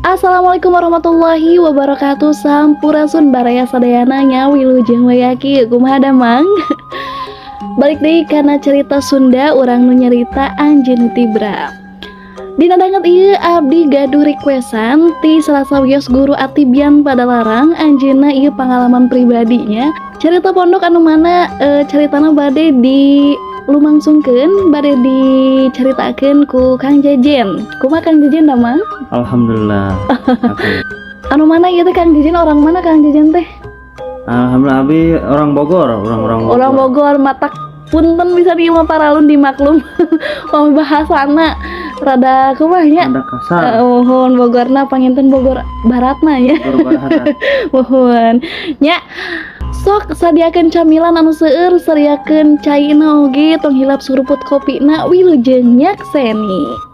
Assalamualaikum warahmatullahi wabarakatuh. Sampurasun baraya sadayana nya, wilujeng wayaki. Kumaha damang? Balik deui kana Cerita Sunda, urang nu nyarita Anjeun Tibra. Dina danget ieu abdi gaduh requestan ti salah sawios guru At-Tibyan Padalarang. Anjeunna ieu pengalaman pribadinya cerita pondok anu mana caritana bade di lumangsungkeun, bade dicaritakeun ku Kang Jejen. Kumaha, Kang Jejen, damang? Alhamdulillah. Oke. Anu mana ieu teh, Kang Jejen? Orang mana Kang Jejen teh? Alhamdulillah, abi orang Bogor, orang-orang Bogor. Orang Bogor. Matak punten bisa di mah paralun, dimaklum pami bahasana rada kumaha nya. Ada kasar. Muhun, Bogorna panginten Bogor Baratna ya. Bogor Barat. Muhun nya, sok sadiakeun camilan anu seueur, sadiakeun caina oge, tong hilap suruput kopina. Wilujeng nyakseni.